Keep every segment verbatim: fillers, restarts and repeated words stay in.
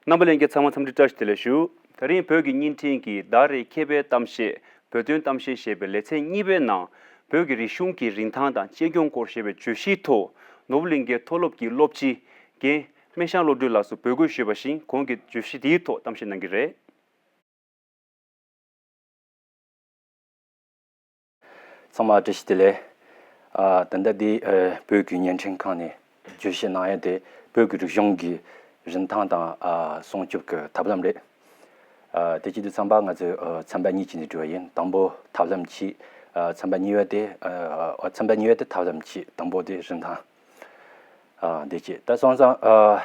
རྣམ་པ་ལྷན་རྒྱས་ཚང་མ་འཚམས་འདྲི་བཀྲ་ཤིས་བདེ་ལེགས་ཞུ། ད་རིང་བོད་ཀྱི་བརྙན་འཕྲིན་གྱི་ཟླ་རེའི་མཁས་པའི་གཏམ་བཤད། བོད་དོན་གཏམ་བཤད་ཞེས་པའི་ལེ་ཚན་གཉིས་པའི་ནང་། བོད་ཀྱི་རིག་གཞུང་གི་རིན་ཐང་དང་གཅེས་སྐྱོང་སྐོར་ཞེས་པའི་བརྗོད་གཞིའི་ཐོག་ནོར་བུ་གླིང་གའི་མཐོ་སློབ་ཀྱི་སློབ་སྤྱི། རྒན་སྨན་ཤང་བློ་གྲོས་ལགས་སུ་འབོད་སྐུལ་ཞུས་པ་བཞིན་ཁོང་གིས་བརྗོད་གཞི་དེའི་ཐོག་གཏམ་བཤད་གནང་གི་རེད། ཚང་མ་བཀྲ་ཤིས་བདེ་ལེགས། ཨ། ད་ལྟ་འདི་ཨ་བོད་ཀྱི་བརྙན་འཕྲིན་ཁང་ནས་བརྗོད་གཞི་གནང་ཡ་དེ་བོད་ཀྱི་རིག་གཞུང་གི་རིན་ཐང་དང་ཨ་སྲུང་སྐྱོབ་ཀྱི་ཐབས་ལམ་རེད། ཨ། དེ་བྱེད་དུས་ཙམ་པ་ང་ཚོས་ཨ་ཚན་པ་གཉིས་ཀྱི་ནས་འགྲོ་བ་ཡིན། དང་པོ་ཐབས་ལམ་གཅིག་ཨ་ཚན་པ་གཉིས་པ་དེ་ཨ་ཚན་པ་གཉིས་པ་དེ་ཐབས་ལམ་གཅིག་དང་པོ་དེ་རིན་ཐང་། ཨ། འདི་བྱས། ད་སོང་ཙང་ཨ་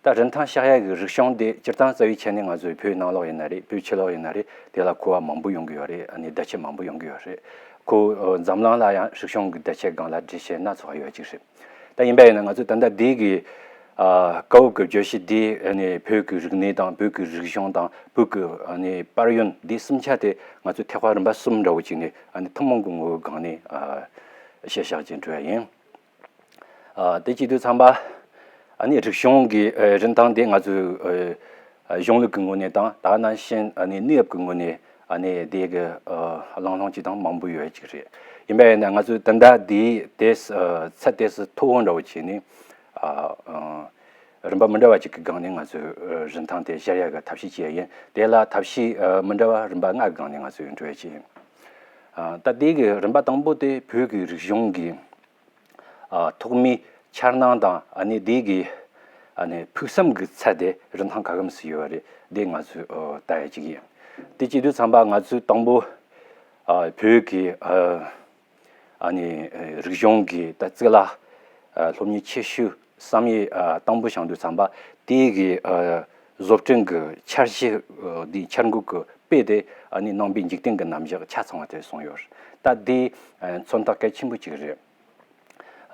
ད་རིན་ཐང་བཞག་ཡ་གི་རིག་གཞུང་དེ་སྤྱིར་བཏང་རྩ་བའི་ཆ་ནས་ང་ཚོའི་བོད་ནང་ལོགས་ཡིན་ན་རེད། བོད་ཕྱི་ལོགས་ཡིན་ན་རེད། དེ་ལ་གོ་བ་མང་པོ་ཡོང་གི་ཡོད་རེད། ཨ་ནི་བརྡ་ཆད་མང་པོ་ཡོང་གི་ཡོད་རེད། ཁོ་ཨ་འཛམ་གླིང་ལ་ཡང་རིག་གཞུང་གི་བརྡ་ཆད་སྒང་ལ་འགྲེལ་བཤད་སྣ་ཚོགས་ཡོད་ཅིག་རེད། ད་ཡིན་པ་ཡིན་ན་ང་ཚོས་ད་ལྟ་འདི་གི་ཨ་སྐབས་བབ་ཀྱི་བརྗོད་གཞི་འདི་ཨ་ནི་བོད་ཀྱི་རིག་གནས་དང་བོད་ཀྱི་རིག་གཞུང་དང་བོད་ཀྱི་ཨ་ནི་དཔལ་ཡོན་འདི་གསུམ་ཆ་དེ་ང་ཚོས་ཐེག་པ་རིམ་པ་གསུམ་འདྲ་བོ་ཅིག་ནས་ཨ་ནི་ཐུན་མོང་གི་ངོ་བོའི་སྒང་ནས་ཨ་བཤད་བཞག་ཅིག་འགྲོ་ཡ་ཡིན། ཨ། དེ་བྱེད་དུས་ཙམ་པ་ཨ་ནི་རིག་གཞུང་གི་ཨ་རིན་ཐང་དེ་ང་ཚོས་ཨ་གཞུང་ལུགས་ཀྱི་ངོས་ནས་དང་ད་ག་ནང་བཞིན་ཨ་ནི་གནས་བབ་ཀྱི་ངོས་ནས་ཨ་ནི་དེ་གི་ཨ་གླེང་སློང་བྱེད་སྟངས་མང་པོ་ཡོད་ཅིག་རེད། ཡིན་པ་ཡིན་ན་ང་ཚོས་ད་ལྟ་དེ་དེ་ཨ་ཚད་དེ་སུ་མཐོ་བོ་འདྲ་བོ་བྱས་ནས་ཨ་ཨ་རིམ་པ་མི་འདྲ་བ་ཅིག་གི་སྒང་ནས་ང་ཚོས་ཨ་རིན་ཐང་དེ་སྦྱར་ཡ་གི་ཐབས་ཤེས་བྱས་ཡིན། དེ་ལ་ཐབས་ཤེས་ཨ་མི་འདྲ་བ་རིམ་པ་ལྔ་གི་སྒང་ནས་ང་ཚོས་འགྲོ་ཡ་བྱས་ཡིན། ཨ། ད་དེ་གི་རིམ་པ་དང་པོ་དེ་བོད་ཀྱི་རིག་གཞུང་གི་ཨ་ཐོག་མའི་འཆར་སྣང་དང་ཨ་ནི་དེ་གི་ཨ་ནི་ཕུགས་བསམ་གྱི་ཚད་དེ་རིན་ཐང་ག་གམ་སུ་ཡོད་རེད། དེ་ང་ཚོས་ཨ་ལྟ་ཡ་གཅིག་ཡིན། དེ་བྱེད་དུས་ཙམ་པ་ང་ཚོས་དང་པོ་ཨ་བོད་ཀྱི་ཨ་ཨ་ནི་ཨ་རིག་གཞུང་གི་ད་གཙུག་ལག་ཨ་སློབ་གཉེར་ཆེ་ཤོས་བསམ་ཡས་ཨ་དང་པོ་བཞེངས་དུས་ཙམ་པ་དེ་གི་ཨ་བཟོ་སྐྲུན་གྱི་འཆར་གཞི་ཨ་དེའི་འཆར་འགོད་ཀྱི་དཔེ་དེ་ཨ་ནི་ནང་པའི་འཇིག་རྟེན་གྱི་རྣམ་གཞག་ཆ་ཚང་བ་དེ་གསུངས་ཡོད་རེད། ད་དེ་ཨ་མཚོན་རྟགས་གལ་ཆེན་པོ་གཅིག་རེད།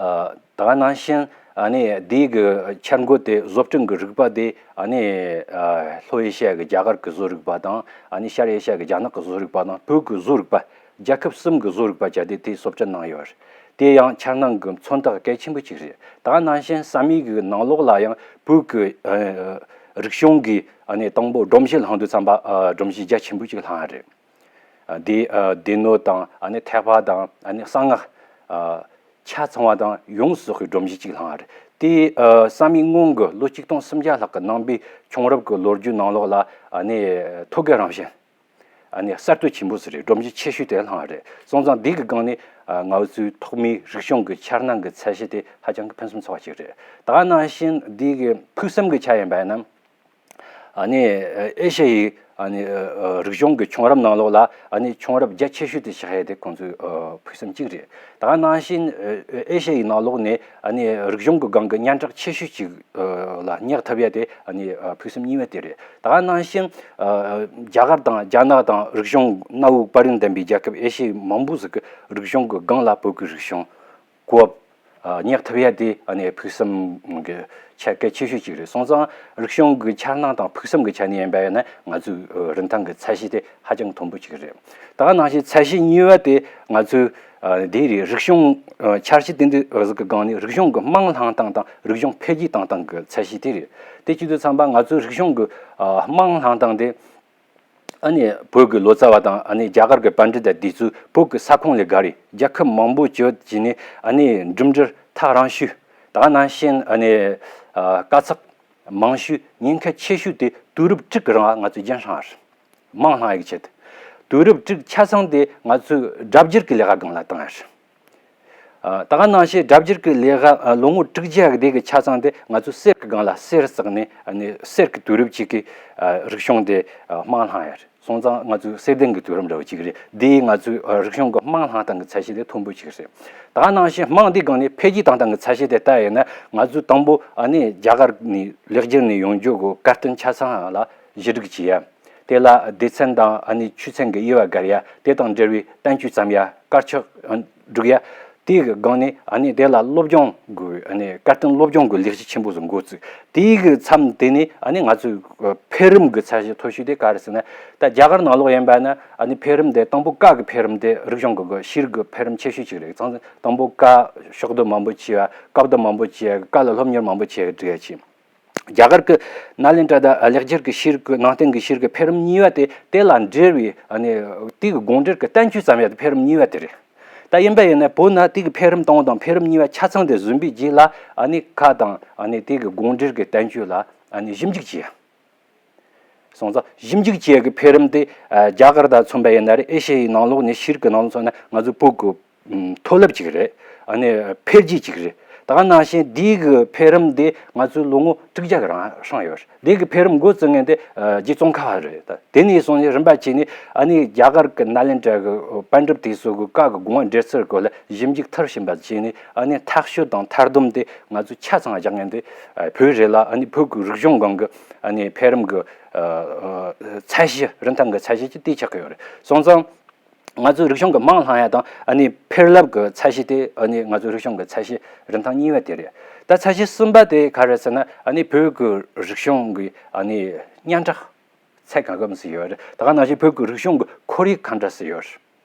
ཨ་ད་ག་ནང་བཞིན་ཨ་ནི་དེའི་གི་འཆར་འགོད་དེ་བཟོ་སྐྲུན་གྱི་རིག་པ་དེ་ཨ་ནི་ཨ་ལྷོ་ཨེ་ཤི་ཡ་གི་རྒྱ་གར་གྱི་བཟོ་རིག་པ་དང་ཨ་ནི་ཤར་ཨེ་ཤི་ཡ་གི་རྒྱ་ནག་གི་བཟོ་རིག་པ་དང་བོད་ཀྱི་བཟོ་རིག་པ་རྒྱལ་ཁབ་གསུམ་གྱི་བཟོ་རིག་པ་བརྒྱབ་སྟེ་དེ་གསོ་སྐྱོང་གནང་ཡོད་རེད། དེ་ཡང་འཆར་སྣང་གི་མཚོན་རྟགས་གལ་ཆེན་པོ་གཅིག་རེད། ད་ག་ནང་བཞིན་བསམ་ཡས་གི་ནང་ལོགས་ལ་ཡང་བོད་ཀྱི་ཨ་རིག་གཞུང་གི་ཨ་ནི་དང་པོ་སྒྲོམ་གཞི་བསླངས་དུས་ཙམ་པ་ཨ་སྒྲོམ་གཞི་རྒྱ་ཆེན་པོ་གཅིག་བསླངས་རེད། ཨ་སྡེ་ཨ་སྡེ་སྣོད་དང་ཨ་ནི་ཐེག་པ་དང་ཨ་ནི་གསང་སྔགས་ཨ་ཆ་ཚང་བ་དང་ཡོངས་སུ་རྫོགས་པའི་སྒྲོམ་གཞི་གཅིག་བསླངས་རེད། དེ་ཨ་བསམ་ཡས་སྔོན་གྱི་ལོ་ཆིག་སྟོང་སུམ་བརྒྱ་ལྷག་གི་ནང་པའི་བྱུང་རབས་ཀྱི་ལོ་རྒྱུས་ནང་ལོགས་ལ་ཨ་ནི་ཐོད་རྒལ་རང་བཞིན་ཨ་ནི་གསར་གཏོད་ཆེན་པོ་ཟིག་རེད། སྒྲོམ་གཞི་ཆེ་ཤོས་དེ་བསླངས་རེད། སོང་ཙང་འདི་གི་སྒང་ནས་ཨ་ང་ཚོའི་ཐོག་མའི་རིག་གཞུང་གི་འཆར་སྣང་གི་ཚད་གཞི་དེ་ཧ་ཅང་གི་ཕུན་སུམ་ཚོགས་པ་ཅིག་རེད། ད་ག་ནང་བཞིན་འདི་གི་ཕུགས་བསམ་གི་ཆ་ཡིན་པ་ཡིན་ན། ཨ་ནི་ཨེ་ཤ་ཡའི་ཨ་ནི་རིག་གཞུང་གི་བྱུང་རབས་ནང་ལོགས་ལ་ཨ་ནི་བྱུང་རབས་རྒྱ་ཆེ་ཤོས་དེ་ཆགས་ཡས་དེ་ཁོང་ཚོའི་ཕུགས་བསམ་གཅིག་རེད། ད་ག་ནང་བཞིན་ཨེ་ཤ་ཡའི་ནང་ལོགས་ནས་ཨ་ནི་རིག་གཞུང་གི་སྒང་གི་སྙན་གྲགས་ཆེ་ཤོས་ཅིག་ལ་སྙེག་ཐུབ་ཡས་དེ་ཨ་ནི་ཕུགས་བསམ་གཉིས་པ་དེ་རེད། ད་ག་ནང་བཞིན་རྒྱ་གར་དང་རྒྱ་ནག་དང་རིག་གཞུང་གནའ་བོའི་བར་ལྡན་པའི་རྒྱལ་ཁབ་ཨེ་ཤ་ཡའི་མང་པོ་ཟིག་གི་རིག་གཞུང་གི་སྒང་ལ་བོད་ཀྱི་རིག་གཞུང་གོ་བ་སྙེག་ཐུབ་ཡ་དེ་ཨ་ནི་ཕུགས་བསམ་གྱི་ཆ་གལ་ཆེ་ཤོས་ཅིག་རེད། སོང་ཙང་རིག་གཞུང་གི་འཆར་སྣང་དང་ཕུགས་བསམ་གྱི་ཆ་ནས་ཡིན་པ་ཡིན་ན་ང་ཚོའི་རིན་ཐང་གི་ཚད་གཞི་དེ་ཧ་ཅང་མཐོན་པོ་ཅིག་རེད། ད་ག་ནང་བཞིན་ཚད་གཞི་གཉིས་པ་དེ་ང་ཚོའི་དེའི་རིགས་རིག་གཞུང་འཆར་གཞི་དེ་འདི་ཟིག་གི་སྒང་ནས་རིག་གཞུང་གི་རྨང་ལྷང་སྟངས་དང་རིག་གཞུང་འཕེལ་རྒྱས་བཏང་སྟངས་ཀྱི་ཚད་གཞི་དེ་རེད། དེ་བྱེད་དུས་ཙམ་པ་ང་ཚོའི་རིག་གཞུང་གི་རྨང་ལྷང་སྟངས་དེ། ཨ་ནི་བོད་ཀྱི་ལོ་ཙཱ་བ་དང་ཨ་ནི་རྒྱ་གར་གྱི་པཎྜི་ཏ་དེ་ཚོས་བོད་ཀྱི་ས་ཁོངས་ལས་བརྒལ་རེད། རྒྱལ་ཁབ་མང་པོ་བྱོས་བྱས་ནས་ཨ་ནི་འགྲིམ་འགྲུལ་ཐག་རིང་ཤོས། ད་ག་ནང་བཞིན་ཨ་ནི་ཨ་དཀའ་ཚེགས་མང་ཤོས། ཉེན་ཁ་ཆེ་ཤོས་དེ་དུས་རབས་དྲུག་གི་རིང་ང་ཚོས་རྒྱུན་བསྲིངས་པ་རེད། རྨང་ལྷང་ཡག་ཆེད་དུ་དུས་རབས་དྲུག་ཆ་ཚང་དེ་ང་ཚོས་སྒྲ་སྒྱུར་གྱི་ལས་ཀ་སྒང་ལ་བཏང་ཡ་རེད། ཨ་ད་ག་ནང་བཞིན་སྒྲ་སྒྱུར་གྱི་ལས་ཀ་ཨ་ལོ་ངོ་དྲུག་ཅུ་ཡག་དེ་གི་ཆ་ཚང་དེ་ང་ཚོས་གསེར་གྱི་སྒང་ལ་གསེར་བརྩེགས་ནས་ཨ་ནི་གསེར་གྱི་དུས་རབས་ཅིག་གི་ཨ་རིག་གཞུང་དེ་ཨ་རྨང་ལྷང་ཡ་རེད། སོང་ཙང་ང་ཚོས་གསེར་ལྡན་གྱི་དུས་རབས་འདྲ་བོ་ཅིག་རེད། དེས་ང་ཚོའི་ཨ་རིག་གཞུང་གི་རྨང་ལྷང་སྟངས་ཀྱི་ཚད་གཞི་དེ་མཐོན་པོ་ཅིག་རེད། ད་ག་ནང་བཞིན་རྨང་དེའི་སྒང་ནས་འཕེལ་རྒྱས་བཏང་སྟངས་ཀྱི་ཚད་གཞི་དེ་ལྟ་ཡིན་ན་ང་ཚོས་དང་པོ་ཨ་ནི་རྒྱ་གར་ནས་ལེགས་སྒྱུར་ནས་ཡོང་རྒྱུ་གི་བཀའ་བསྟན་ཆ་ཚང་ལ་གཞི་སྒྲིག་བྱེད་ཡ། དེ་ལ་སྡེ་ཚན་དང་ཨ་ནི་ཆོས་ཚན་གྱི་དབྱེ་བ་བགར་ཡ། དེ་དང་འབྲེལ་བའི་བསྟན་བཅོས་བརྩམ་ཡ། དཀར་ཆག་སྒྲིག་ཡ། དེའི་སྒང་ནས་ཨ་ནི་དེ་ལ་སློབ་སྦྱོང་གི་ཨ་ནི་བཀའ་བསྟན་སློབ་སྦྱོང་གི་ལས་གཞི་ཆེན་པོ་ཟིག་འགོ་བཙུགས། དེའི་མཚམས་དེ་ནས་ཨ་ནི་ང་ཚོའི་འཕེལ་རིམ་གྱི་ཚད་གཞི་མཐོ་ཤོས་དེ་ག་རེ་ཟེར་ན། ད་རྒྱ་གར་ནང་ལོགས་ཡིན་པ་ན་ཨ་ནི་འཕེལ་རིམ་དེ་དང་པོ་ཀ་གི་འཕེལ་རིམ་དེ་རིག་གཞུང་གི་ཤེས་རིག་གི་འཕེལ་རིམ་ཆེ་ཤོས་ཅིག་རེད། ཙང་དང་པོ་ཀ་ཤོག་དུ་མང་པོ་ཆེ་བ། སྐབས་དུ་མང་པོ་ཆེ་བ། ཀ་ལ་སློབ་གཉེར་མང་པོ་ཆེ་བ་སྒྲིག་ཡ་ཆེ། རྒྱ་གར་གྱི་ནཱ་ལེནྡྲ་དང་ལེགས་སྦྱར་གྱི་ཤེས་རིག་གི་ནང་བསྟན་གྱི་ཤེས་རིག་གི་འཕེལ་རིམ་གཉིས་པ་དེ་དེ་ལ་འབྲེལ་བའི་ཨ་ནི་དེ་གི་དགོངས་འགྲེལ་གྱི་བསྟན་བཅོས་ཙམ་ཡང་འཕེལ་རིམ་གཉིས་པ་དེ་རེད། ད་ཡིན་པ་ཡིན་ན་བོད་ན་དེ་གི་འཕེལ་རིམ་དང་པོ་དང་འཕེལ་རིམ་གཉིས་པ་ཆ་ཚང་དེ་བཟུང་བའི་རྗེས་ལ་ཨ་ནི་ཁ་དང་ཨ་ནི་དེ་གི་དགོངས་འགྲེལ་གྱི་བསྟན་བཅོས་ལ་ཨ་ནི་ཞིབ་འཇུག་བྱས། སོང་ཙང་ཞིབ་འཇུག་བྱེད་ཀྱི་འཕེལ་རིམ་དེ་ཨ་རྒྱ་གར་དང་མཚོན་པ་ཡིན་ན་རེད། ཨེ་ཤ་ཡའི་ནང་ལོགས་ནས་ཤེས་རིག་གི་ནང་ལོགས་མཚོན་ན་ང་ཚོའི་བོད་ཀྱི་ཨམ་མཐོ་རླབས་ཅིག་རེད། ཨ་ནི་འཕེལ་རྒྱས་ཅིག་རེད། ད་ག་ནང་བཞིན་འདི་གི་འཕེལ་རིམ་དེ་ང་ཚོའི་ལོ་ངོ་དྲུག་བརྒྱ་གི་རིང་སྲིང་ཡོད་རེད། འདི་གི་འཕེལ་རིམ་འགོ་བཙུགས་མཁན་དེ་ཨ་རྗེ་ཙོང་ཁ་པ་རེད། ད་དེ་ནས་བཟུང་ནས་རིམ་པ་བྱས་ནས་ཨ་ནི་རྒྱ་གར་གྱི་ནཱ་ལེནྡྲ་གི་པཎ་གྲུབ་དེ་ཚོ་གི་བཀའ་གི་དགོངས་པ་འགྲེལ་ཚུལ་སྐོར་ལ་ཞིབ་འཇུག་མཐར་ཕྱིན་པ་བྱས་ནས་ཨ་ནི་ཐག་གཅོད་དང་མཐར་སྡོམ་དེ་ང་ཚོས་ཆ་ཚང་བཞག་མཁན་དེ་ཨ་བོད་རེད་ལ། ཨ་ནི་བོད་ཀྱི་རིག་གཞུང་སྒང་གི་ཨ་ནི་འཕེལ་རིམ་གྱི་ཨ་ཨ་ཚད་གཞི། རིན་ཐང་གི་ཚད་གཞི་ཅིག་དེ་ཆགས་ཀྱི་ཡོད་རེད། སོང་ཙང་ང་ཚོའི་རིག་གཞུང་གི་མིང་བླངས་ཡ་དང་ཨ་ནི་འཕེལ་རླབས་ཀྱི་ཚད་གཞི་དེ་ཨ་ནི་ང་ཚོའི་རིག་གཞུང་གི་ཚད་གཞི་རིན་ཐང་གཉིས་པ་དེ་རེད། ད་ཚད་གཞི་གསུམ་པ་དེ་ག་རེ་ཟེར་ན་ཨ་ནི་བོད་ཀྱི་རིག་གཞུང་གི་ཨ་ནི་སྙན་གྲགས་ཚད་གང་འཚམ་ཞིག་ཡོད་རེད། ད་ག་ནང་བཞིན་བོད་ཀྱི་རིག་གཞུང་གི་ཁོར་ཡུག་གང་འདྲ་ཞིག་ཡོད་རེད།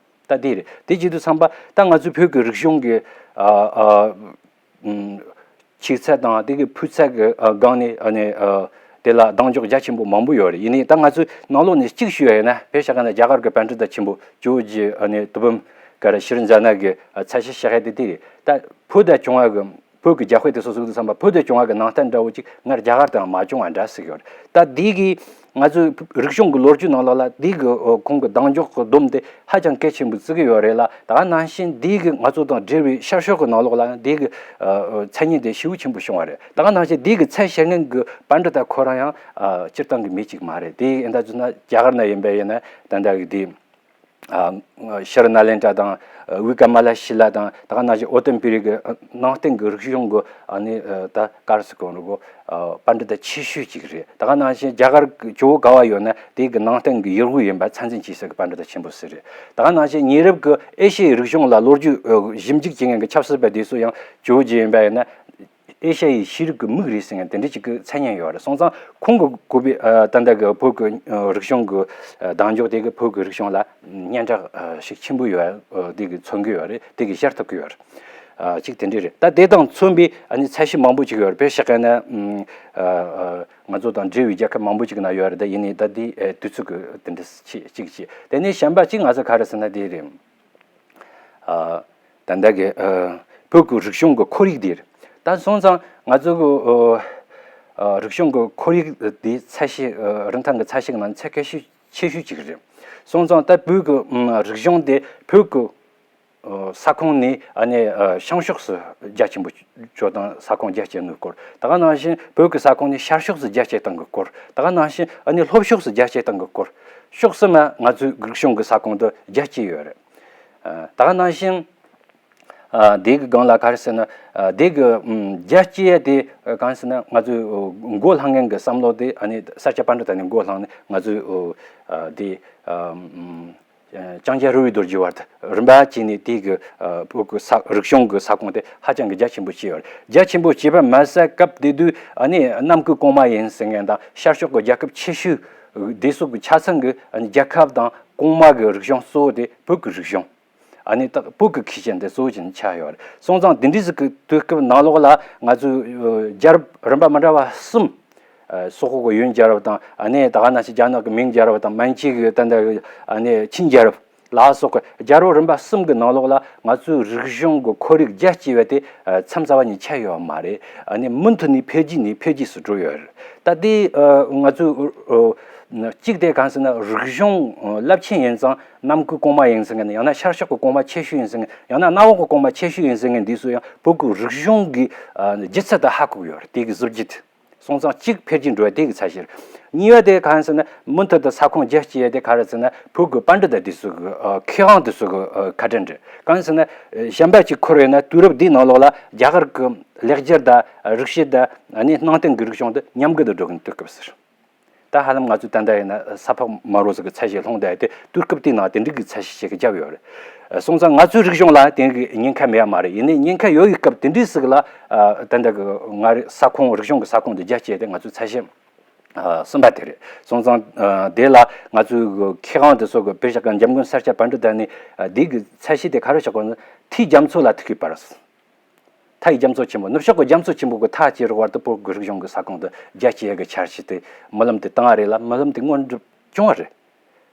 ད་དེ་རེད། དེ་བྱེད་དུས་ཙམ་པ་ད་ང་ཚོའི་བོད་ཀྱི་རིག་གཞུང་གི་ཨ་ཨ་ཨུམ་ཆོས་ཚད་དང་དེ་གི་འཕེལ་ཚད་ཀྱི་ཨ་སྒང་ནས་ཨ་ནི་ཨ་དེ་ལ་གདེང་འཇོག་རྒྱ་ཆེན་པོ་མང་པོ་ཡོད་རེད། ཡིན་ནའི་ད་ང་ཚོའི་ནང་ལོགས་ནས་གཅིག་ཞུ་ཡ་ཡིན་ན། དཔེ་བཞག་ན་རྒྱ་གར་གྱི་པཎ་གྲུབ་དང་ཆེན་པོ་ཇོ་བོ་རྗེ་ཨ་ནི་དོ་དཔོན་ཀ་ར་ཤྲཱི་ཛྙཱ་ན་གི་ཨ་ཚད་གཞི་བཞག་ཡ་དེ་དེ་རེད། ད་བོད་དང་བྱུང་བ་གི་བོད་ཀྱི་རྒྱལ་དཔེ་དེ་སོ་སོ་དུས་ཙམ་པ་བོད་དུ་བྱུང་བ་གི་ནང་བསྟན་འདྲ་བོ་ཅིག་སྔར་རྒྱ་གར་དུའང་མ་བྱུང་བ་འདྲ་ཟེར་གྱི་ཡོད་རེད། ད་འདི་གི་ང་ཚོའི་རིག་གཞུང་གི་ལོ་རྒྱུས་ནང་ལོགས་ལ་འདི་གི་ཨོ་ཁོང་གི་གདེང་འཇོག་གི་སྡོམ་དེ་ཧ་ཅང་གལ་ཆེན་པོ་བརྩི་གི་ཡོད་རེད་ལ། ད་ག་ནང་བཞིན་འདི་གི་ང་ཚོ་དང་འབྲེལ་བའི་ཤར་ཕྱོགས་ཀྱི་ནང་ལོགས་ལ་འདི་གི་ཨ་ཨ་མཚན་སྙན་དེ་ཞེ་པོ་ཆེན་པོ་བྱུང་བ་རེད། ད་ག་ནང་བཞིན་འདི་གི་ཚད་བཤད་མཁན་གྱི་པཎ་གྲུབ་དང་ཁོ་རང་ཡང་ཨ་སྤྱིར་བཏང་གི་མི་གཅིག་མ་རེད། དེ་ཡིན་ད་ཚོད་ན་རྒྱ་གར་ན་ཡིན་པ་ཡིན་ན་ད་ལྟ་གི་འདི། ཨ་ཤྲཱི་ནཱ་ལེནྡྲ་དང་། ཨ་བི་ཀྲ་མ་ལ་ཤི་ལ་དང་། ད་ག་ནང་བཞིན་ཨོ་ཏམ་པུ་རི་གི་ཨ་ནང་བསྟན་གྱི་རིག་གཞུང་གི་ཨ་ནི་ཨ་ད་ག་རེ་ཟེར་དགོས་རེད་གོ། ཨ་པཎ་གྲུབ་དང་ཆེ་ཤོས་ཅིག་རེད། ད་ག་ནང་བཞིན་རྒྱ་གར་གྱི་ཇོ་བོ་ག་བ་ཡོད་ན་དེ་གི་ནང་བསྟན་གྱི་ཡུལ་དབུས་ཡིན་པ་མཚན་འཛིན་བྱེད་ས་གི་པཎ་གྲུབ་དང་ཆེན་པོ་ཟིག་རེད། ད་ག་ནང་བཞིན་ཉེ་རབས་ཀྱི་ཨེ་ཤི་ཡའི་རིག་གཞུང་ལ་ལོ་རྒྱུས་ཨ་ཞིབ་འཇུག་བྱེད་མཁན་གྱི་ཆབ་སྲིད་པ་དེ་ཚོ་ཡང་ཇོ་བོ་རྗེ་ཡིན་པ་ཡིན་ན། ཨེ་ཤ་ཡའི་ཤེས་རིག་གི་མིག་རེད་ཟེར་མཁན་དེ་འདྲ་ཅིག་གི་མཚན་སྙན་ཡོད་རེད། སོང་ཙང་ཁོང་གི་གོ་བའི་ཨ་ད་ལྟ་གི་བོད་ཀྱི་ཨ་རིག་གཞུང་གི་ཨ་གདེང་འཇོག་དེ་གི་བོད་ཀྱི་རིག་གཞུང་ལ་སྙན་གྲགས་ཨ་ཞིག་ཆེན་པོ་ཡོད། ཨ་དེ་གི་མཚོན་གི་ཡོད་རེད། དེ་གི་ཤར་ཐུབ་ཀྱི་ཡོད་རེད། ཨ་ཅིག་དེ་འདྲ་རེད། ད་དེ་དང་མཚོན་པའི་ཨ་ནི་ཚད་གཞི་མང་པོ་ཅིག་ཡོད་རེད། དཔེ་བཞག་ག་ན་ཨ་ཨ་ང་ཚོ་དང་འབྲེལ་བའི་རྒྱལ་ཁབ་མང་པོ་ཅིག་ན་ཡོད་རེད། ད་ཡིན་ནའི་ད་དེ་ཨ་དུས་ཚོད་ཀྱི་དེ་འདྲ་ཅིག་ཅིག་ཅིག་དེ་ནས་གཞན་པ་ཅིག་ང་ཚོ་ག་རེ་ཟེར་ན་དེ་རེད། ཨ་ད་ལྟ་གི་ཨ་བོད་ཀྱི་རིག་གཞུང་གི་ཁོར་ཡུག་འདི་རེད། ད་སོང་ཙང་ང་ཚོ་གི་ཨ་ཨ་རིག་གཞུང་གི་ཁོར་ཡུག་འདི་ཚད་གཞི་ཨ་རིན་ཐང་གི་ཚད་གཞི་གི་ནང་ཚད་གལ་ཤོས་ཆེ་ཤོས་ཅིག་རེད། སོང་ཙང་ད་བོད་ཀྱི་ཨ་རིག་གཞུང་འདི་བོད་ཀྱི་ཨ་ས་ཁོངས་ནས་ཨ་ནི་ཨ་བྱང་ཕྱོགས་སུ་རྒྱ་ཆེན་པོ་བྱོས་དང་ས་ཁོངས་རྒྱ་སྐྱེད་ནུས་སྐོར། ད་ག་ནང་བཞིན་བོད་ཀྱི་ས་ཁོངས་ནས་ཤར་ཕྱོགས་སུ་རྒྱ་སྐྱེད་སྟངས་ཀྱི་སྐོར། ད་ག་ནང་བཞིན་ཨ་ནི་ལྷོ་ཕྱོགས་སུ་རྒྱ་སྐྱེད་སྟངས་ཀྱི་སྐོར། ཕྱོགས་གསུམ་ལ་ང་ཚོའི་རིག་གཞུང་གི་ས་ཁོངས་དུ་རྒྱ་སྐྱེད་ཡོད་རེད། ཨ་ད་ག་ནང་བཞིན་ཨ་དེ་གི་སྒང་ལ་ག་རེ་ཟེར་ན། ཨ་དེ་གི་ཨམ་རྒྱ་སྐྱེད་དེ་ཨ་གང་ཟེར་ན། ང་ཚོའི་ཨོ་མགོ་ལྷང་མཁན་གྱི་བསམ་བློ་དེ་ཨ་ནི་ས་སྐྱ་པཎ་གྲུབ་དང་ནི་མགོ་ལྷང་ནས་ང་ཚོའི་ཨོ་ཨ་དེ་ཨམ་ལྕང་སྐྱ་རི་བོའི་རྡོ་རྗེ་བར་དུ་རིམ་པ་བྱས་ནས་དེ་གི་ཨ་བོད་ཀྱི་ས་རིག་གཞུང་གི་ས་ཁོངས་དེ་ཧ་ཅང་གི་རྒྱ་ཆེན་པོ་བྱས་ཡོད་རེད། རྒྱ་ཆེན་པོ་བྱས་པ་མ་ཟད་སྐབས་དེ་དུས་ཨ་ནི་གནམ་བསྐོས་གོང་མ་ཡིན་ཟེར་མཁན་དང་ཤར་ཕྱོགས་ཀྱི་རྒྱལ་ཁབ་ཆེ་ཤོས་དེ་ཚོ་གི་ཆ་ཚང་གི་ཨ་ནི་རྒྱལ་ཁབ་དང་གོང་མ་གི་རིག་གཞུང་གཙོ་བོ་དེ་བོད་ཀྱི་རིག་གཞུང་། ཨ་ནི་ད་བོད་ཀྱི་མཁས་ཅན་དེ་གཙོ་བོ་བྱས་ནས་ཆགས་ཡོད་རེད། སོང་ཙང་དེ་འདྲའི་ཟིག་གི་དུས་སྐབས་ནང་ལོགས་ལ་ང་ཚོས་ཨ་རྒྱལ་རབས་རིམ་པ་མི་འདྲ་བ་གསུམ། ཨ་སོག་པོ་གི་ཡོན་རྒྱལ་རབས་དང་། ཨ་ནི་ད་ག་ནང་བཞིན་རྒྱ་ནག་གི་མིང་རྒྱལ་རབས་དང་། མན་ཇུ་གི་ད་ལྟ་ཨ་ནི་ཆིན་རྒྱལ་རབས་ལ་སོགས་ཀྱི་རྒྱལ་རབས་རིམ་པ་གསུམ་གི་ནང་ལོགས་ལ་ང་ཚོའི་རིག་གཞུང་གི་ཁོར་ཡུག་རྒྱ་སྐྱེད་པ་དེ་ཨ་མཚམས་རྩ་བ་ནས་ཆད་ཡོད་མ་རེད། ཨ་ནི་མུ་མཐུད་ནས་འཕེལ་རྒྱས་ནས་འཕེལ་རྒྱས་སུ་འགྲོ་ཡོད་རེད། ད་ལྟའི་ཨ་ང་ཚོའི་ཨ་གཅིག་དེ་གང་ཟེར་ན། རིག་གཞུང་ཨ་རླབས་ཆེན་ཡིན་ཙང་གནམ་བསྐོས་གོང་མ་ཡིན་ཟེར་མཁན། ཡང་ན་ཤར་ཕྱོགས་ཀྱི་གོང་མ་ཆེ་ཤོས་ཡིན་ཟེར་མཁན། ཡང་ན་གནམ་འོག་གི་གོང་མ་ཆེ་ཤོས་ཡིན་ཟེར་མཁན་འདི་ཚོ་ཡང་བོད་ཀྱི་རིག་གཞུང་གི་ཨ་ལྗིད་ཚད་དང་ཧ་གོ་གི་ཡོད་རེད། དེ་གི་གཟི་བརྗིད། སོང་ཙང་གཅིག་འཕེལ་རྒྱས་འགྲོ་བ་དེ་གི་ཚད་གཞི་རེད། གཉིས་པ་དེ་གང་ཟེར་ན། མུ་མཐུད་དུ་ས་ཁོངས་རྒྱ་སྐྱེད་ཡ་དེ་ག་རེ་ཟེར་ན། བོད་ཀྱི་པཎ་གྲུབ་དང་དེ་ཚོ་གི་ཨ་མཁས་དབང་དེ་ཚོ་གི་ཨ་ཁ་བྲལ་རེད། གང་ཟེར་ན། ཨ་གཞན་པ་ཅིག་འཁོར་ཡོད་ན་དུས་རབས་འདིའི་ནང་ལོགས་ལ་རྒྱ་གར་གྱི་ལེགས་སྦྱར་དང་རིག་བྱེད་དང་། ཨ་ནི་ནང་བསྟན་གྱི་རིག་གཞུང་དེ་ཉམས་རྒུད་དུ་འགྲོ་གི་དུས་སྐབས་ཟེར། ད་ཧ་ལམ་ང་ཚོས་ད་ལྟ་ཡིན་ན་ས་ཕག་མ་རོ་ཟིག་གི་ཚད་གཞི་ལྷུང་བསྡད་དེ། དུས་སྐབས་དེའི་ནང་དེ་འགྲིག་གི་ཚད་གཞི་ཞིག་བརྒྱབ་ཡོད་རེད། སོང་ཙང་ང་ཚོའི་རིག་གཞུང་ལ་དེ་གི་ཉེན་ཁ་མེད་ཡ་མ་རེད། ཡིན་ནའི་ཉེན་ཁ་ཡོད་ཡི་སྐབས་དེ་འདྲའི་ཟིག་ལ་ཨ་ད་ལྟ་གི་ང་རེ་ས་ཁོངས་རིག་གཞུང་གི་ས་ཁོངས་དེ་རྒྱ་བསྐྱེད་དེ་ང་ཚོའི་ཚད་གཞི་ཨ་གསུམ་པ་དེ་རེད། སོང་ཙང་ཨ་དེ་ལ་ང་ཚོའི་གི་མཁས་དབང་དེ་ཚོ་གི་དཔེ་བཞག་གི་འཇམ་མགོན་ས་སྐྱ་པཎ་གྲུབ་དང་ནི་ཨ་དེ་གི་ཚད་གཞི་དེ་ག་རེ་བཞག་གོ་ན། ཐོས་རྒྱ་མཚོ་ལ་ཐུག་གི་བར། མཐའ་ཡི་རྒྱ་མཚོ་ཆེན་པོ། ནུབ་ཕྱོགས་ཀྱི་རྒྱ་མཚོ་ཆེན་པོ་གི་མཐའ་ཅི་རིགས་བར་དུ་བོད་ཀྱི་རིག་གཞུང་གི་ས་ཁོངས་དེ་རྒྱ་སྐྱེད་ཡག་གི་འཆར་གཞི་དེ་རྨི་ལམ་དེ་བཏང་བ་རེད་ལ། རྨི་ལམ་དེ་སྔོན་འགྲུབ་བྱུང་བ་རེད།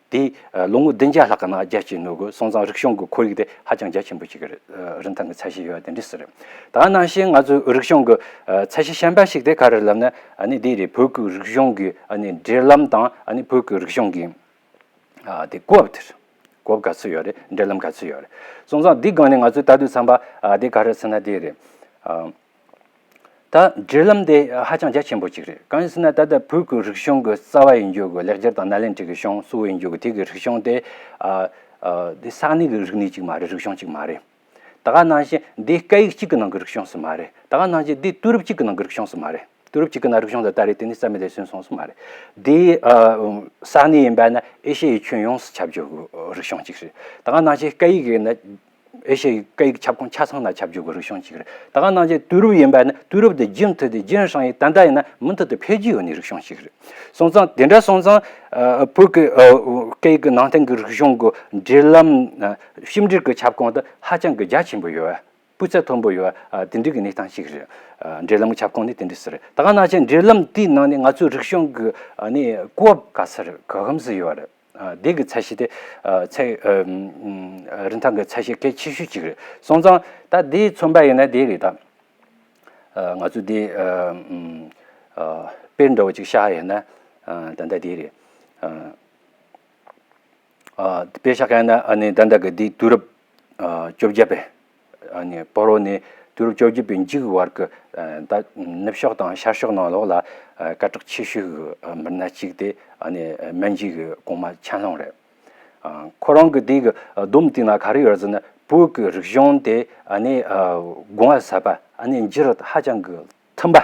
དེ་ལོ་ངོ་བདུན་བརྒྱ་ལྷག་གི་ནང་རྒྱ་སྐྱེད་ནོ་གི། སོང་ཙང་རིག་གཞུང་གི་ཁོར་ཡུག་དེ་ཧ་ཅང་རྒྱ་ཆེན་པོ་ཅིག་རེད། རིན་ཐང་གི་ཚད་གཞི་ཡོད་པ་དེ་འདྲ་ཞིག་རེད། ད་ག་ནང་བཞིན་ང་ཚོའི་རིག་གཞུང་གི་ཚད་གཞི་གཞན་པ་ཞིག་དེ་ག་རེ་ལབ་ན། ཨ་ནི་དེ་རེད། བོད་ཀྱི་རིག་གཞུང་གི་ཨ་ནི་འབྲེལ་ལམ་དང་། ཨ་ནི་བོད་ཀྱི་རིག་གཞུང་གི་ཨ་དེ་གོ་བབ་དེ་རེད། གོ་བབ་ག་ཚོད་ཡོད་རེད། འབྲེལ་ལམ་ག་ཚོད་ཡོད་རེད། སོང་ཙང་འདི་སྒང་ནས་ང་ཚོས་ད་དུས་ཙམ་པ་ཨ་དེ་ག་རེ་ཟེར་ན་དེ་རེད། ཨ་ད་འབྲེལ་ལམ་དེ་ཧ་ཅང་རྒྱ་ཆེན་པོ་ཅིག་རེད། གང་ཡིན་ཟེར་ན། ད་ལྟ་བོད་ཀྱི་རིག་གཞུང་གི་རྩ་བ་ཡིན་རྒྱུ་གི་ལེགས་སྦྱར་དང་ནཱ་ལེནྡྲའི་གི་གཞུང་གཙོ་བོ་ཡིན་རྒྱུ་གི་དེ་གི་རིག་གཞུང་དེ་ཨ་ཨ་དེ་ས་གནས་ཀྱི་རིག་གནས་ཅིག་མ་རེད། རིག་གཞུང་ཅིག་མ་རེད། ད་ག་ནང་བཞིན་འདི་སྐད་ཡིག་གཅིག་གི་ནང་གི་རིག་གཞུང་ཞིག་མ་རེད། ད་ག་ནང་བཞིན་འདི་དུས་རབས་གཅིག་གི་ནང་གི་རིག་གཞུང་ཞིག་མ་རེད། དུས་རབས་གཅིག་གི་ནང་རིག་གཞུང་དེ་ད་རེས་དེ་ནས་རྩ་མེད་ལ་སོན་སོང་ཞིག་མ་རེད། འདི་ཨ་ས་གནས་ཡིན་པ་ན་ཨེ་ཤ་ཡའི་ཁྱོན་ཡོངས་སུ་ཁྱབ་རྒྱུ་གི་རིག་གཞུང་གཅིག་རེད། ད་ག་ནང་བཞིན་སྐད་ཡིག་ཡིན་ན་ཨེ་ཤ་ཡའི་སྐད་ཡིག་ཁྱབ་ཁོངས་ཆ་ཚང་ན་ཁྱབ་རྒྱུ་གི་རིག་གཞུང་གཅིག་རེད། ད་ག་ནང་བཞིན་དུས་རབས་ཡིན་པ་ན་དུས་རབས་དེ་རྒྱུན་མཐུད་དེ་རྒྱུན་བསྲིངས་ཡིན། ད་ལྟ་ཡིན་ན་མུ་མཐུད་དུ་འཕེལ་རྒྱས་ཡོད་ནི་རིག་གཞུང་གཅིག་རེད། སོང་ཙང་དེ་འདྲ་སོང་ཙང་ཨ་བོད་ཀྱི་ཨ་སྐད་ཡིག་གི་ནང་བསྟན་གྱི་རིག་གཞུང་གི་འབྲེལ་ལམ་ཨ་ཞིབ་འབྲིར་གྱི་ཁྱབ་ཁོངས་དེ་ཧ་ཅང་གི་རྒྱ་ཆེན་པོ་ཡོད། སྤུས་ཚད་མཐོན་པོ་ཡོད་པ་དེ་འདྲ་གི་གནས་སྟངས་ཤིག་རེད། འབྲེལ་ལམ་གྱི་ཁྱབ་ཁོངས་ནི་དེ་འདྲ་ཟེར། ད་ག་ནང་བཞིན་འབྲེལ་ལམ་དེའི་ནང་ནས་ང་ཚོའི་རིག་གཞུང་གི་ཨ་ནི་གོ་བབ་ག་ཚོད་ག་གམ་ཟིག་ཡོད་རེད། དེ་གི་ཚད་གཞི་དེ་ཚད་རིན་ཐང་གི་ཚད་གཞི་གལ་ཆེ་ཤོས་ཅིག་རེད། སོང་ཙང་ད་དེ་མཚོན་པ་ཡིན་ན་དེ་རེད། ད་ང་ཚོས་དེ་དཔེ་འདྲ་བོ་ཅིག་བཞག་ཡིན་ན་ད་ལྟ་དེ་རེད། ཨ་དཔེ་བཞག་ཡིན་ན། ཨ་ནི་ད་ལྟ་གི་འདི་དུས་རབས་ཨ་བཅོ་བརྒྱད་པའི་ཨ་ནི་བར་དུ་ནས་དུས་རབས་བཅོ་བརྒྱད་པའི་མཇུག་བར་གྱི་ཨ་ད་ནུབ་ཕྱོགས་དང་ཤར་ཕྱོགས་ནང་ལོགས་ལ་ཨ་སྐད་གྲགས་ཆེ་ཤོས་ཀྱི་ཨ་མི་སྣ་གཅིག་དེ་ཨ་ནི་མན་ཇུའི་གོང་མ་ཆན་ལུང་རེད། ཨ་ཁོ་རང་གི་དེ་གི་སྡོམ་དེ་ན་ག་རེ་ཡོད་ཟེར་ན། བོད་ཀྱི་རིག་གཞུང་དེ་ཨ་ནི་ཨ་གོང་བ་ཟབ་པ། ཨ་ནི་འགྱུར་ཧ་ཅང་གི་མཐུན་པ།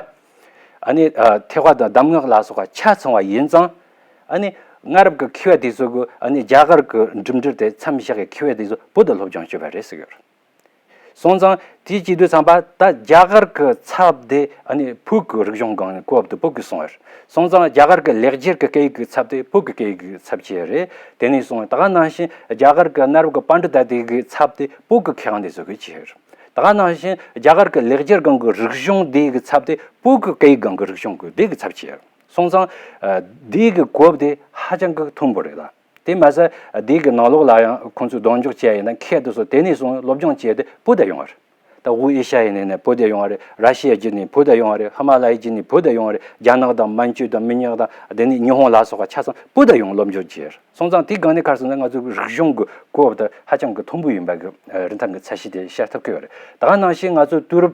ཨ་ནི་ཨ་ཐེག་པ་དང་གདམས་ངག་ལ་སོགས་པ་ཆ་ཚང་བ་ཡིན་ཙང་། ཨ་ནི་གནའ་རབས་ཀྱི་མཁས་པ་དེ་ཚོ་གི་ཨ་ནི་རྒྱ་གར་གྱི་འགྲིམ་འགྲུལ་དེ་མཚམས་བཞག་གི་མཁས་པ་དེ་ཚོ་བོད་དུ་སློབ་སྦྱོང་བྱས་པ་རེད་ཟེར་གི་ཡོད་རེད། སོང་ཙང་དེ་བྱེད་དུས་ཙམ་པ་ད་རྒྱ་གར་གྱི་ཚབ་དེ་ཨ་ནི་བོད་ཀྱི་རིག་གཞུང་སྒང་ནས་གོ་བབ་དེ་བོད་ཀྱིས་སྲུང་བ་རེད། སོང་ཙང་རྒྱ་གར་གྱི་ལེགས་སྦྱར་གྱི་སྐད་ཡིག་གི་ཚབ་དེ་བོད་ཀྱི་སྐད་ཡིག་གི་ཚབ་བྱས་རེད། དེ་ནས་སོང་ད་ག་ནང་བཞིན་རྒྱ་གར་གྱི་གནའ་རབས་ཀྱི་པཎྜི་ཏ་དེ་གི་ཚབ་དེ་བོད་ཀྱི་མཁས་དབང་དེ་ཚོ་གིས་བྱས་རེད། ད་ག་ནང་བཞིན་རྒྱ་གར་གྱི་ལེགས་སྦྱར་སྒང་གི་རིག་གཞུང་དེ་གི་ཚབ་དེ་བོད་ཀྱི་སྐད་ཡིག་སྒང་གི་རིག་གཞུང་གི་དེ་གི་ཚབ་བྱས། སོང་ཙང་ཨ་དེ་གི་གོ་བབ་དེ་ཧ་ཅང་གི་མཐོན་པོ་རེད་ལ། དེ་མ་ཟད་དེ་གི་ནང་ལོགས་ལ་ཡང་ཁོང་ཚོས་གདེང་འཇོག་བྱས་ཡིན་ན། མཁས་དེ་ཚོ་དེ་ནས་སོང་སློབ་སྦྱོང་བྱས་ཏེ་བོད་དུ་ཡོང་བ་རེད། ད་དབུས་ཨེ་ཤ་ཡའི་ནས་ནས་བོད་དུ་ཡོང་བ་རེད། ར་ཤི་ཡ་བརྒྱུད་ནས་བོད་དུ་ཡོང་བ་རེད། ཧི་མ་ལ་ཡའི་བརྒྱུད་ནས་བོད་དུ་ཡོང་བ་རེད། རྒྱ་ནག་དང་མན་ཇུ་དང་མི་ཉག་དང་དེ་ནས་ཉི་ཧོང་ལ་སོགས་པ་ཆ་ཚང་བོད་དུ་ཡོང་སློབ་སྦྱོང་བྱས། སོང་ཙང་དེའི་སྒང་ནས་ག་རེ་ཟེར་ན། ང་ཚོའི་རིག་གཞུང་གི་གོ་བབ་དེ་ཧ་ཅང་གི་མཐོན་པོ་ཡིན་པ་གི་ཨ་རིན་ཐང་གི་ཚད་གཞི་དེ་ཤར་ཐུབ་ཀྱི་ཡོད་རེད། ད་ག་ནང་བཞིན་ང་ཚོའི་དུས་རབས་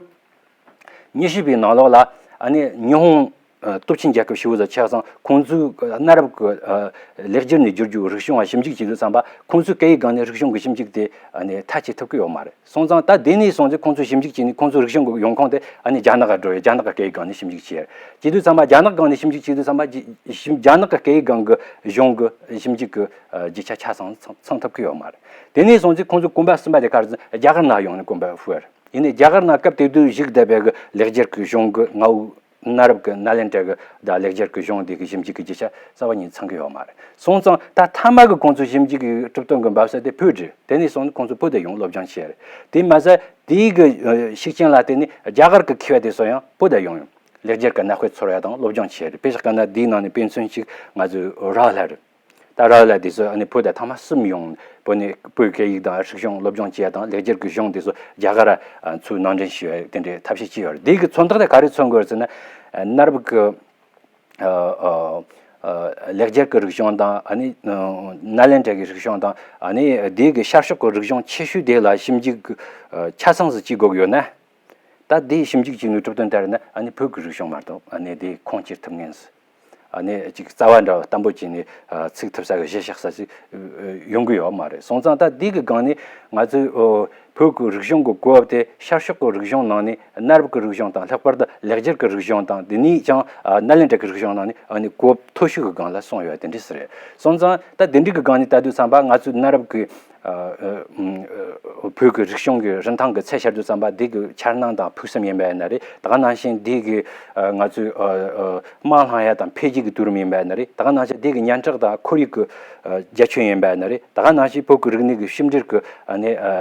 ཉི་ཤུ་པའི་ནང་ལོགས་ལ་ཨ་ནི་ཉི་ཧོང་ཨ་སྟོབས་ཆེན་རྒྱལ་ཁབ་ཞེ་པོ་ཟིག་ཆགས་སོང་། ཁོང་ཚོས་གནའ་རབས་ཀྱི་ཨ་ལེགས་སྦྱར་ནས་བསྒྱུར་རྒྱུ་རིག་གཞུང་ལ་ཞིབ་འཇུག་བྱེད་དུས་ཙམ་པ། ཁོང་ཚོས་སྐད་ཡིག་སྒང་ནས་རིག་གཞུང་གི་ཞིབ་འཇུག་དེ་ཨ་ནི་མཐའ་སྐྱེལ་ཐུབ་ཀྱི་ཡོད་མ་རེད། སོང་ཙང་ད་དེ་ནས་སོང་ཚེ་ཁོང་ཚོས་ཞིབ་འཇུག་བྱས་ནས་ཁོང་ཚོའི་རིག་གཞུང་གི་ཡོང་ཁུངས་དེ་ཨ་ནི་རྒྱ་ནག་ག་འགྲོ་ཡོད། རྒྱ་ནག་གི་སྐད་ཡིག་སྒང་ནས་ཞིབ་འཇུག་བྱས་ཡོད། བྱེད་དུས་ཙམ་པ་རྒྱ་ནག་སྒང་ནས་ཞིབ་འཇུག་བྱེད་དུས་ཙམ་པ་རྒྱ་རྒྱ་ནག་གི་སྐད་ཡིག་སྒང་གི་གཞུང་གི་ཞིབ་འཇུག་གི་ཨ་རྒྱུ་ཆ་ཆ་ཚང་ཚང་ཚང་ཐུབ་ཀྱི་ཡོད་མ་རེད། དེ་ནས་སོང་ཚེ་ཁོང་ཚོའི་གོམ་པ་གསུམ་པ་དེ་ག་རེ་ཟེར་ན། རྒྱ་གར་ནང་ཡོང་ནས་གོམ་པ་སྤོས་པ་རེད། ཡིན་ནའི་རྒྱ་གར་ནང་སྐབས་དེ་དུས་བཞུགས་བསྡད་པའི་གི་ལེགས་སྦྱར་གྱི་གཞུང་གི་ལྔ་བོ། གནའ་རབས་ཀྱི་ནཱ་ལེནྡྲ་གི་དང་ལེགས་སྦྱར་གྱི་གཞུང་དེ་གི་ཞིབ་འཇུག་གི་རྒྱུ་ཆ་རྩ་བ་ཉིད་ཚང་གི་ཡོད་མ་རེད། སོང་ཙང་ད་མཐའ་མ་གི་ཁོང་ཚོའི་ཞིབ་འཇུག་གི་གྲུབ་དོན་གི་འབབ་ས་དེ་བོད་རེད། དེ་ནས་སོང་ནས་ཁོང་ཚོ་བོད་དུ་ཡོང་སློབ་སྦྱོང་བྱས་རེད། དེ་མ་ཟད་དེའི་གི་ཤུགས་རྐྱེན་ལ་བརྟེན་ནས་རྒྱ་གར་གི་མཁས་པ་དེ་ཚོ་ཡང་བོད་དུ་ཡོང་ཡོང་ལེགས་སྦྱར་གི་གནའ་དཔེ་འཚོལ་ཡ་དང་སློབ་སྦྱོང་བྱས་རེད། དཔེ་བཞག་ག་ན་དེའི་ནང་ནས་དཔེ་མཚོན་གཅིག་ང་ཚོའི་ར་ལ་རེད། ད་ར་ལ་དེ་ཚོ་ཨ་ནི་བོད་དུ་ཐེངས་མ་གསུམ་ཡོང་། བོད་ནས་བོད་སྐད་ཡིག་དང་རིག་གཞུང་སློབ་སྦྱོང་བྱས་དང་། ལེགས་སྦྱར་གྱི་གཞུང་དེ་ཚོ་རྒྱ་གར་ཨ་ཚུར་ནང་འདྲེན་ཞུ་བའི་དེ་འདྲའི་ཐབས་ཤེས་བྱས་ཡོད་རེད། དེ་གི་མཚོན་རྟགས་དེ་ག་རེ་མཚོན་དགོས་རེད་ཟེར་ན། ཨ་གནའ་རབས་ཀྱི་ཨ་ཨ་ཨ་ལེགས་སྦྱར་གྱི་རིག་གཞུང་དང་། ཨ་ནི་ཨ་ནཱ་ལེནྡྲ་གི་རིག་གཞུང་དང་། ཨ་ནི་དེ་གི་ཤར་ཕྱོགས་ཀྱི་རིག་གཞུང་ཆེ་ཤོས་དེ་ལ་ཞིབ་འཇུག་གི་ཨ་ཆ་ཚང་ཟིག་བྱེད་དགོས་ཀྱི་ཡོད་ན། ད་དེའི་ཞིབ་འཇུག་བྱས་ནས་གྲུབ་དོན་ལྟར་ན། ཨ་ནི་བོད་ཀྱི་རིག་གཞུང་མ་གཏོགས་ཨ་ནི་དེ་ཁུངས་སྐྱེལ་ཐུབ་མཁན་ཟིག་ཨ་ནི་ཅིག་རྩ་བ་འདྲ་བ་བརྟན་པོ་བྱས་ནས་ཨ་ཚུགས་ཐུབ་ས་གི་གཞི་བཞག་ས་ཞིག་ཨ་ཡོང་གི་ཡོད་མ་རེད། སོང་ཙང་ད་འདི་གི་སྒང་ནས་ང་ཚོས་ཨོ་བོད་ཀྱི་རིག་གཞུང་གི་གོ་བབ་དེ་ཤར་ཕྱོགས་ཀྱི་རིག་གཞུང་ནང་ནས་གནའ་རབས་ཀྱི་རིག་གཞུང་དང་། ལྷག་པར་དུ་ལེགས་སྦྱར་གྱི་རིག་གཞུང་དང་། དེ་ནས་ཀྱང་ཨ་ནཱ་ལེནྡྲ་གི་རིག་གཞུང་ནང་ནས་ཨ་ནི་གོ་བབ་མཐོ་ཤོས་ཀྱི་སྒང་ལ་སོང་ཡོད་དེ་འདྲ་ཞིག་རེད། སོང་ཙང་ད་དེ་འདྲ་གི་སྒང་ནས་ལྟ་དུས་ཙམ་པ་ང་ཚོས་གནའ་རབས་ཀྱི་ཨ་ཨ་ཨ་བོད་ཀྱི་རིག་གཞུང་གི་རིན་ཐང་གི་ཚད་བཤད་དུས་ཙམ་པ། འདི་གི་འཆར་སྣང་དང་ཕུགས་བསམ་ཡིན་པ་ཡིན་ན་རེད། ད་ག་ནང་བཞིན་འདི་གི་ཨ་ང་ཚོའི་ཨ་ཨ་དམངས་ལྷན་ཡ་དང་འཕེལ་རྒྱས་ཀྱི་དུས་རིམ་ཡིན་པ་ཡིན་ན་རེད། ད་ག་ནང་བཞིན་འདི་གི་སྙན་གྲགས་དང་ཁོར་ཡུག་གི་ཨ་རྒྱ་ཁྱོན་ཡིན་པ་ཡིན་ན་རེད། ད་ག་ནང་བཞིན་བོད་ཀྱི་རིག་གནས་ཀྱི་ཞིབ་འབྲིར་གྱི་ཨ་ནི་ཨ་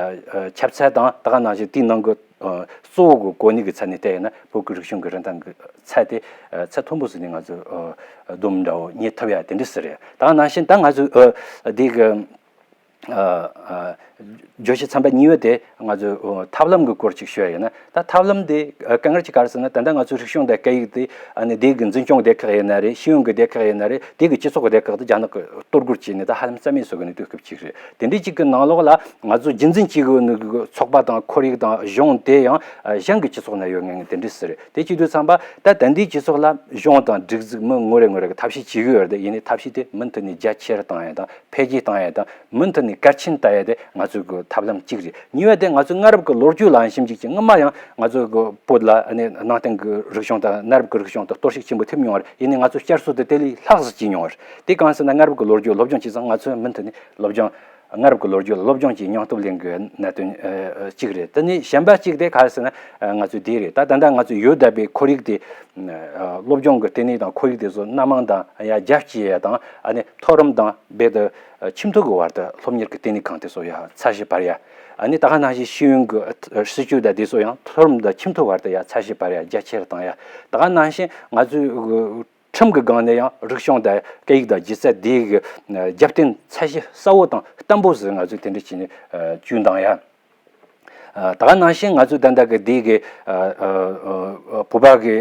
ཨ་ ཁྱབ་ཚད་དང་ད་ག་ནང་བཞིན་དེའི་ནང་གི་ཨ་གཙོ་བོ་གི་གོ་གནས་ཀྱི་ཚད་ནས་བལྟས་ཡིན་ན་བོད་ཀྱི་རིག་གཞུང་གི་རིན་ཐང་གི་ཚད་དེ་ཨ་ཚད་མཐོན་པོ་ཟིག་ནས་ང་ཚོས་ཨ་སྡོམ་འདྲ་བོ་རྙེད་ཐུབ་ཡ་དེ་འདྲ་ཟིག་རེད། ད་ག་ནང་བཞིན་ད་ང་ཚོས་ཨ་འདི་གི་ཨ་ཨ་བརྗོད་གཞི་ཚན་པ་གཉིས་པ་དེ་ང་ཚོས་ཨོ་ཐབས་ལམ་གྱི་སྐོར་ཅིག་ཞུ་ཡ་ཡིན་ན། ད་ཐབས་ལམ་དེ་ཨ་དཀའ་ངལ་ཅིག་ག་རེ་ཟེར་ན། ད་ལྟ་ང་ཚོའི་རིག་གཞུང་དང་སྐད་ཡིག་དེ་ཨ་ནི་དེ་གི་འཛིན་སྐྱོང་སྡེ་ཁག་ཡིན་ན་རེད། ཤེས་ཡོན་གྱི་སྡེ་ཁག་ཡིན་ན་རེད། དེ་གི་སྤྱི་ཚོགས་ཀྱི་སྡེ་ཁག་དེ་རྒྱ་ནག་གིས་གཏོར་རྒོལ་བྱས་ནས་ད་ཧ་ལམ་རྩ་མེད་བཟོ་གི་ནས་དུས་སྐབས་ཅིག་རེད། དེ་འདྲའི་ཅིག་གི་ནང་ལོགས་ལ་ང་ཚོ་རྒྱུན་འཛིན་བྱེད་དགོས་ནི་གི་ཚོགས་པ་དང་ཁོར་ཡུག་དང་གཞུང་དེ་ཡང་ཨ་གཞན་གྱི་སྤྱི་ཚོགས་ན་ཡོད་མཁན་དེ་འདྲ་ཟིག་རེད། དེ་བྱེད་དུས་ཙམ་པ་ད་ད་ལྟའི་སྤྱི་ཚོགས་ལ་གཞུང་དང་སྒྲིག་འཛུགས་མི་ངོ་རེ་ངོ་རེ་གི་ཐབས་ཤེས་བྱེད་གི་ཡོད་རེད་དེ། ཡིན་ནའི་ཐབས་ཤེས་དེ་མུ་མཐུད་ནས་རྒྱ་ཆེར་བཏང་ཡ་དང་འཕེལ་རྒྱས་བཏང་ཡ་དང་མུ་མཐུད་ནས་གལ་ཆེན་བཏང་ཡ་དེ་ང་ཚོའི་གི་ཐབས་ལམ་གཅིག་རེད། གཉིས་པ་དེ་ང་ཚོའི་སྔ་རབས་ཀྱི་ལོ་རྒྱུས་ལའང་ཞིབ་འཇུག་བྱས། སྔོན་མ་ཡང་ང་ཚོའི་གི་བོད་ལ་ཨ་ནི་ནང་བསྟན་གྱི་རིག་གཞུང་དང་སྔ་རབས་ཀྱི་རིག་གཞུང་དང་གཏོར་བཤིག་ཆེན་པོ་ཐེབས་མྱོང་བ་རེད། ཡིན་ནའི་ང་ཚོས་བསྐྱར་གསོ་དེ་དེ་ལས་ལྷག་ཙམ་བྱས་མྱོང་བ་རེད། དེ་གང་ཟེར་ན་སྔ་རབས་ཀྱི་ལོ་རྒྱུས་སློབ་སྦྱོང་བྱས་ཙང་ང་ཚོས་མུ་མཐུད་ནས་སློབ་སྦྱོང་། སྔ་རབས་ཀྱི་ལོ་རྒྱུས་ལ་སློབ་སྦྱོང་བྱས་སྙིང་སྟོབས་ལེན་དགོས་གནད་དོན་ཨ་གཅིག་རེད། དེ་ནས་གཞན་པ་གཅིག་དེ་ག་རེ་ཟེར་ན་ཨ་ང་ཚོས་དེ་རེད། ད་ད་ལྟ་ང་ཚོས་ཡོད་བསྡད་པའི་ཁོར་ཡུག་དེ་ཨ་སློབ་སྦྱོང་གི་ལྟེ་གནས་དང་ཁོར་ཡུག་དེ་ཚོ་སྣ་མང་དང་ཡར་རྒྱས་སྐྱེད་ཡ་དང་ཨ་ནི་མཐོ་རིམ་དང་རྦད་དེ་ཨ་ཁྱིམ་ཐོག་གི་བར་དུ་སློབ་གཉེར་གྱི་ལྟེ་གནས་ཁང་དེ་ཚོ་ཡར་ཚད་གཞི་འཕར་ཡ། ཨ་ནི་ད་ག་ནང་བཞིན་ཤེས་ཡོན་གྱི་ཨ་སྲིད་བྱུས་དང་དེ་ཚོ་ཡང་མཐོ་རིམ་དང་ཁྱིམ་ཐོག་བར་དུ་ཡར་ཚད་གཞི་འཕར་ཡ། རྒྱ་ཆེར་བཏང་ཡ། ད་ག་ནང་བཞིན་ང་ཚོའི་ཁྲིམས་ཀྱི་སྒང་ནས་ཡང་རིག་གཞུང་དང་སྐད་ཡིག་དང་སྒྱུ་རྩལ་དེ་གི་རྒྱབ་རྟེན་ཚད་གཞི་གསལ་བོ་དང་བརྟན་པོ་ཟིག་ང་ཚོས་དེ་འདྲ་བྱས་ནས་བཅོས་འདང་ཡ། ད་ག་ནང་བཞིན་ང་ཚོས་ད་ལྟ་གི་དེ་གི་བོད་པ་གི་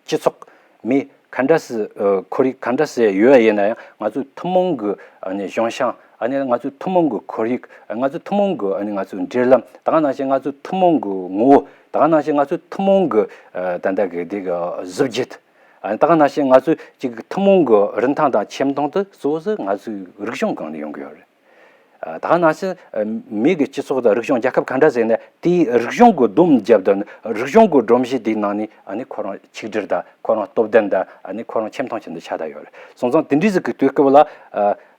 སྤྱི་ཚོགས་མི་ག་འདྲ་སེ་ཁོར་ཡུག་ག་འདྲ་སེ་ཡོད་ཡིན་ན་ཡང་ང་ཚོའི་ཐུན་མོང་གི་གཞུང་ཤིང་། ང་ཚོའི་ཐུན་མོང་གི་ཁོར་ཡུག་ང་ཚོའི་ཐུན་མོང་གི་ང་ཚོའི་འབྲེལ་ལམ། ད་ག་ནང་བཞིན་ང་ཚོའི་ཐུན་མོང་གི་ངོ་བོ། ད་ག་ནང་བཞིན་ང་ཚོའི་ཐུན་མོང་གི་ད་ལྟ་གི་དེ་གི་གཟི་བརྗིད། ད་ག་ནང་བཞིན་ང་ཚོའི་ཅིག་ཐུན་མོང་གི་རིན་ཐང་དང་ཁྱིམ་སྟོང་དེ་གཙོ་བོ་ཟིག་ང་ཚོའི་རིག་གཞུང་སྒང་ནས་ཡོང་གི་ཡོད་རེད། ད་ག་ནང་བཞིན་མི་གི་སྤྱི་ཚོགས་དང་རིག་གཞུང་རྒྱལ་ཁབ་ག་འདྲ་ཟིག་ཡིན་ན་དེའི་རིག་གཞུང་གི་སྡོམ་བརྒྱབ་དང་རིག་གཞུང་གི་སྒྲོམ་གཞི་དེའི་ནང་ནས་ཨ་ནི་ཁོ་རང་ཆིག་སྒྲིལ་དང་ཁོ་རང་སྟོབས་ལྡན་དང་ཨ་ནི་ཁོ་རང་ཁྱིམ་སྟོང་ཅན་དུ་ཆགས་བསྡད་ཡོད་རེད། སོང་ཙང་དེ་འདྲའི་ཟིག་གི་དུས་སྐབས་ལ་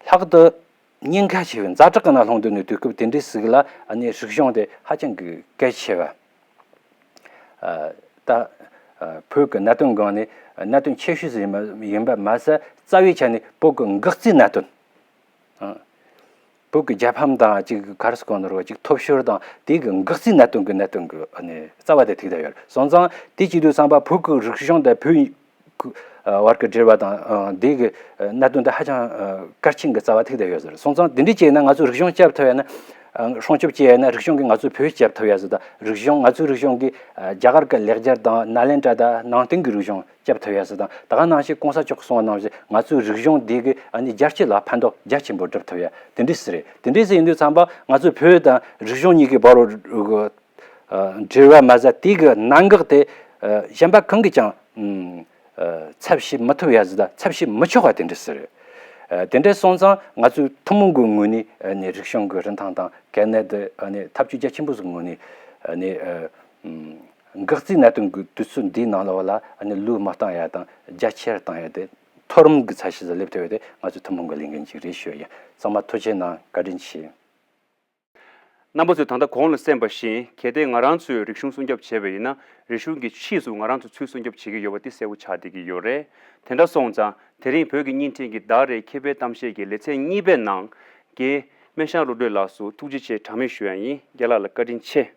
ལྷག་ཏུ་ཉེན་ཁ་ཆེ་བའི་ཛ་དྲག་གི་ནང་ལྷུང་སྡོད་ནས་དུས་སྐབས་དེ་འདྲའི་ཟིག་ལ་ཨ་ནི་རིག་གཞུང་དེ་ཧ་ཅང་གི་གལ་ཆེ་བ། ད་བོད་ཀྱི་གནད་དོན་སྒང་ནས་གནད་དོན་ཆེ་ཤོས་ཟིག་ཡིན་པ་མ་ཟད་རྩ་བའི་ཆ་ནས་བོད་ཀྱི་འགག་རྩའི་གནད་དོན། བོད་ཀྱི་རྒྱལ་ཕམ་དང་ཅིག་ག་རེ་ཟེར་དགོས་ནི་རེད་བ། ཅིག་ཐོབ་ཤོར་དང་དེ་གི་འགག་རྩའི་གནད་དོན་གྱི་གནད་དོན་གྱི་རྩ་བ་དེ་ཐུག་བསྡད་ཡོད་རེད། སོང་ཙང་དེ་བྱེད་དུས་ཙམ་པ་བོད་ཀྱི་རིག་གཞུང་དང་བོད་བར་གྱི་འབྲེལ་བ་དང་དེ་གི་གནད་དོན་དེ་ཧ་ཅང་གལ་ཆེན་གྱི་རྩ་བ་ཐུག་བསྡད་ཡོད་ཟེར། སོང་ཙང་དེ་འདྲ་བྱས་ན་ང་ཚོས་རིག་གཞུང་སྐྱབས་ཐུབ་ཡ་ན། སྲུང་སྐྱོབ་བྱས་ཡ་ན་རིག་གཞུང་གིས་ང་ཚོའི་བོད་སྐྱབས་ཐུབ་ཡ་ཟེར། ད་རིག་གཞུང་ང་ཚོའི་རིག་གཞུང་གིས་རྒྱ་གར་གྱི་ལེགས་སྦྱར་དང་ནཱ་ལེནྡྲ་དང་ནང་བསྟན་གྱི་རིག་གཞུང་སྐྱབས་ཐུབ་ཡ་ཟེར་དང་། ད་ག་ནང་བཞིན་གོང་ས་མཆོག་གིས་གསུངས་པ་ནང་བཞིན་ང་ཚོའི་རིག་གཞུང་འདི་གིས་ཨ་ནི་རྒྱལ་སྤྱི་ལ་ཕན་ཐོགས་རྒྱ་ཆེན་པོ་སྒྲུབ་ཐུབ་ཡ་དེ་འདྲ་ཟིག་རེད། དེ་འདྲ་ཟིག་ཡིན་དུས་ཙམ་པ་ང་ཚོའི་བོད་དང་རིག་གཞུང་གཉིས་ཀྱི་བར་རུ་འབྲེལ་བ་མ་ཟད་དེ་གི་གནད་འགག་དེ་གཞན་པ་གང་གིས་ཀྱང་ཚབ་བྱེད་མི་ཐུབ་ཡ་ཟིག་དང་ཚབ་བྱེད་མི་ཆོག་པ་དེ་འདྲ་ཟིག་རེད། དེ་འདྲ་སོང་ཙང་ང་ཚོའི་ཐུན་མོང་གི་ངོས་ནས་ཨ་ནི་རིག་གཞུང་གི་རིན་ཐང་དང་གལ་གནད་དེ་ཨ་ནི་ཐབས་ཇུས་རྒྱ་ཆེན་པོ་ཟིག་ངོས་ནས་ཨ་ནི་འགག་རྩའི་གནད་དོན་གྱི་དུས་ཚོད་འདིའི་ནང་ལོགས་ལ་ཨ་ནི་ལུས་མ་བཏང་ཡ་དང་རྒྱ་ཆེར་བཏང་ཡ་དེ་མཐོ་རིམ་གྱི་ཚད་གཞི་ཟིག་སླེབས་ཐུབ་ཡ་དེ་ང་ཚོའི་ཐུན་མོང་གི་ལས་འགན་ཅིག་རེད་ཞུ་ཡ་ཡིན། ཚང་མ་ཐུགས་རྗེ་གནང་། བཀའ་དྲིན་ཆེ། རྣམ་པ་ཚོས་ད་ལྟ་གོང་ལ་གསན་པ་བཞིན་གལ་ཏེ་ང་རང་ཚོས་རིག་གཞུང་སྲུང་སྐྱོབ་བྱས་པ་ཡིན་ན་རིག་གཞུང་གི་ཕྱིས་སུ་ང་རང་ཚོ་ཚུར་སྲུང་སྐྱོབ་བྱེད་ཀྱི་ཡོད་པ་དེ་གསལ་པོ་ཆགས་བསྡད་ཀྱི་ཡོད་རེད། དེ་འདྲ་སོང་ཙང་དེ་རིང་བོད་ཀྱི་བརྙན་འཕྲིན་གྱི་ཟླ་རེའི་མཁས་པའི་གཏམ་བཤད་ཀྱི་ལེ་ཚན་གཉིས་པའི་ནང་རྒན་སྨན་ཤང་བློ་གྲོས་ལགས་སུ་ཐུགས་རྗེ་ཆེ་གྲངས་མེད་ཞུ་ཡ་ཡིན། རྒན་ལགས་ལ་བཀའ་དྲིན་ཆེ།